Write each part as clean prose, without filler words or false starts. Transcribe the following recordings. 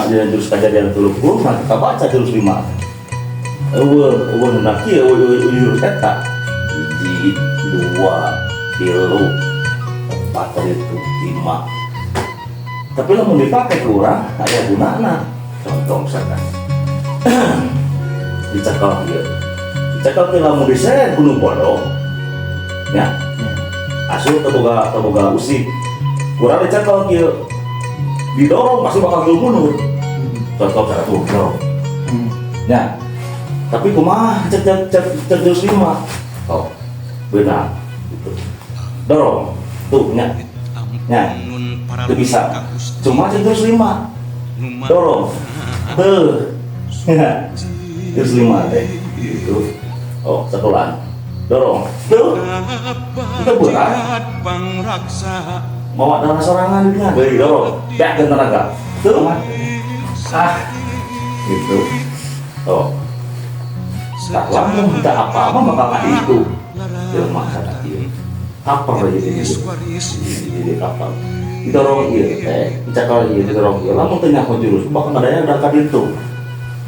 dina jurus kajadian 30, maka kabaca jurus lima. Eueuh, eueuh nu kieu, eueuh eueuh jurus eta. Hiji, dua, tilu, empat, itu lima. Tapi lamun dipakai ku urang, aya gunana. Contoh misalkan dicekal ieu. Dicekal teh lamun diseret ku nu bodoh. Ya. Asup teu boga, teu boga usik. Kurang dicekal kieu. Didorong pasti bakal mundur. Contoh cara tuh, dorong. Ya. Tapi kumaha cek cek cek cek jurus lima. Oh, benar gitu. Dorong. Tuh, nya. Nya. Itu bisa. Cuma cek jurus lima. Dorong. Tuh. Ya. Jurus lima teh. Gitu. Oh, sekelan. Dorong. Tuh. Itu berat. Bawa darah sorangan dia. Beri dorong. Beakeun tenaga. Tuh. Ah. Gitu. Oh. Tak lamun tak apa-apa bakal ka itu. Jelema kata ieu. Kaper aja jadi. Jadi kapal. Didorong ieu teh, dicakal ieu didorong ieu. Lamun teu nyaho jurus bakal ngadaya ka ditu.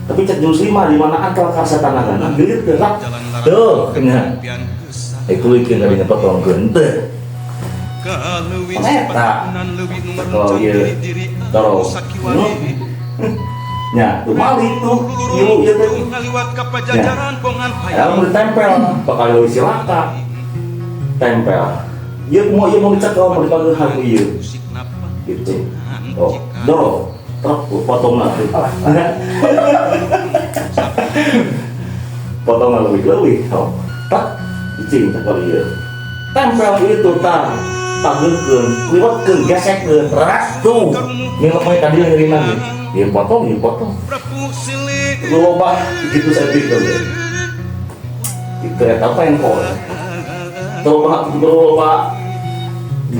Tapi cek jurus lima di mana akal karsa tanagana geulit teh lah. Tuh, nya. Itu ieu kadinya potongkeun teh. Eta. Kalau ieu dorong. Nya, tuh malik tuh, ieu ieu teh. Ya. Ya, mau ditempel, bakal leuwih cilaka. Tempel. Ieu mau dicekel, mau dipanggil ku ieu. Gitu. Oh, dorong. Truk potong lah tuh. Potong lebih leuwih. Oh, tak cicing cekel ieu. Tempel itu tah. Pagekeun, liwatkeun, gesekkeun, ras tuh. Nilep we ka dieu nyerina ge. Ieu potong, ieu potong. Loba gitu saya pikir. Itu eta pengkol. Loba loba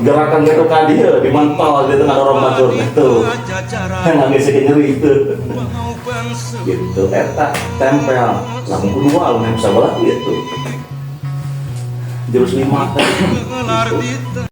gerakan gitu ka dieu dimantal di tengah dorong batur itu. Nggak bisa nyeri itu. Gitu eta tempel. Lamun kedua lamun sabelah gitu. Jurus lima teh. Gitu.